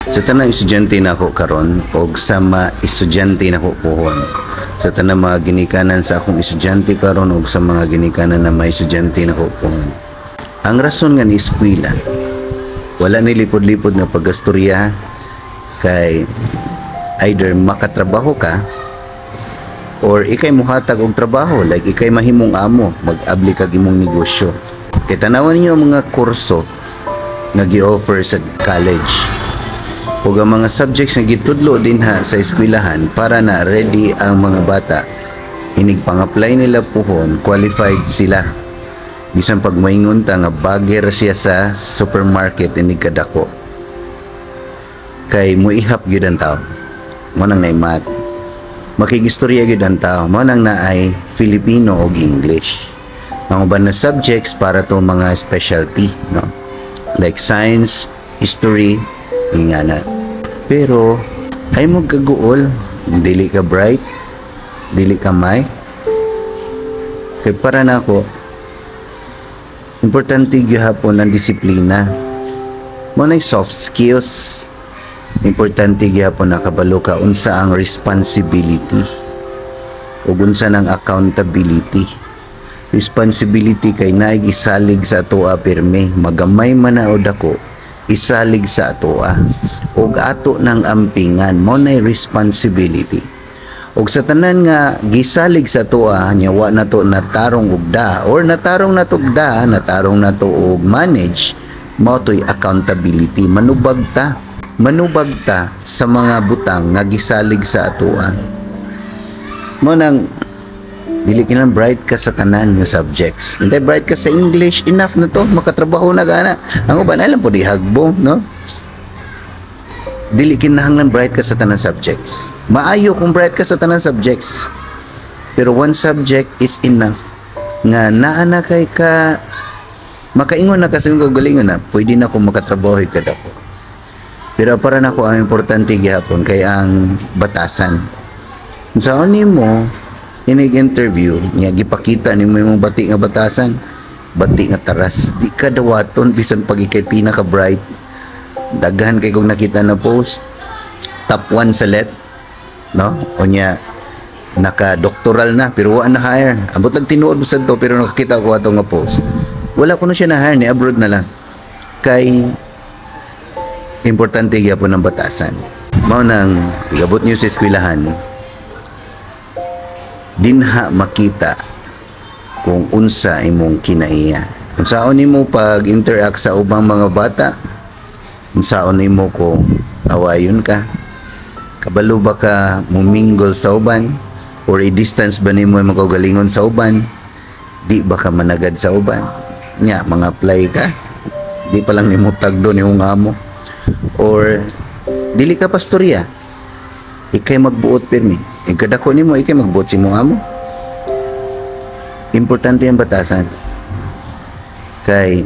Sa tanang estudyante nako karon og sa mga estudyante nako puhon. Sa tanang mga ginikanan sa akong estudyante karon og sa mga ginikanan na may estudyante nako puhon. Ang rason nga ni eskwela, wala ni lipod-lipod nga paggastorya, kay either makatrabaho ka or ikay muhatag og trabaho, like ikay mahimong amo, mag-abli kag imong negosyo. Kay tanawan ninyo ang mga kurso nga gi-offer sa college ug ang mga subjects nga gitudlo dinha sa eskwelahan para na ready ang mga bata inig pang-apply nila puhon, qualified sila. Bisan pag moingon ta nga bagger siya sa supermarket inig kadako, kay muihap gyud ang tao. Mo nang naay math, makigistorya gyud ang tao. Mo nang naay Filipino og English. Ang uban na subjects para to mga specialty, no, like science, history, nga na. Pero ay mo kaguol, dili ka bright, dili ka may, kay para nako, importante gihapon ang disiplina. Mo na soft skills. Importante gihapon nakabalo ka unsa ang responsibility ug unsa nang accountability. Responsibility kay naay gisalig sa atoa pirmi, magamay man na o dako, isalig sa atoa ug ato nang ampingan. Mo nay responsibility. Ug sa tanan nga gisalig sa atoa nya wa na to natarong og da or natarong na to og da, natarong na to og manage, mao to'y accountability. Manubag ta, manubag ta sa mga butang nga gisalig sa atoa. Mo nang dili kinahanglan bright ka sa tanan nga subjects. Hindi bright ka sa English, enough na to, makatrabaho na gana. Ang uban alam po di hagbong, no? Dili kinahanglan bright ka sa tanan subjects. Maayo kung bright ka sa tanan subjects. Pero one subject is enough nga naa na kay ka makaingon na kasi kagalingon na pwede na ko makatrabaho kadako. Pero para nako, ang importante gihapon kay ang batasan. Sa nimo inig interview niya, gipakita nimo imong bati nga batasan, bati nga taras, di ka dawaton bisan pag ikay pinaka bright. Daghan kay kong nakita na post, top 1 sa LET, no? O nya naka doctoral na pero wa na hire. Ambot lang tinuod sad to, pero nakakita ko ato nga post, wala ko na siya na hire, ni abroad na lang. Kay importante gyapon ang batasan. Mao nang igabot niyo sa eskwelahan, dinha makita kung unsa imong kinaiya, unsaon nimo pag interact sa ubang mga bata, unsaon nimo kung awayon ka, kabalo ba ka mumingle sa uban or i-distance ba nimo imong kaugalingon sa uban, di ba ka managad sa uban nya, mga apply ka, di pa lang nimo tagdo nimong amo, or dili ka pastorya, ikay magbuot pirmi, ikadako nimo, ikay magbuot sa imong amo. Importante ang batasan kay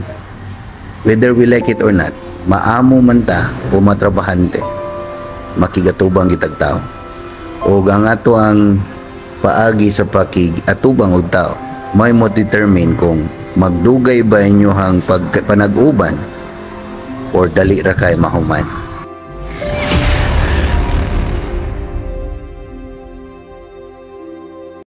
whether we like it or not, maamo man ta o matrabahante, makigatubang kitag tao. O ang ato ang paagi sa pakig-atubang og tao may mo determine kung magdugay ba inyohang pag panag-uban or dali ra kay mahuman.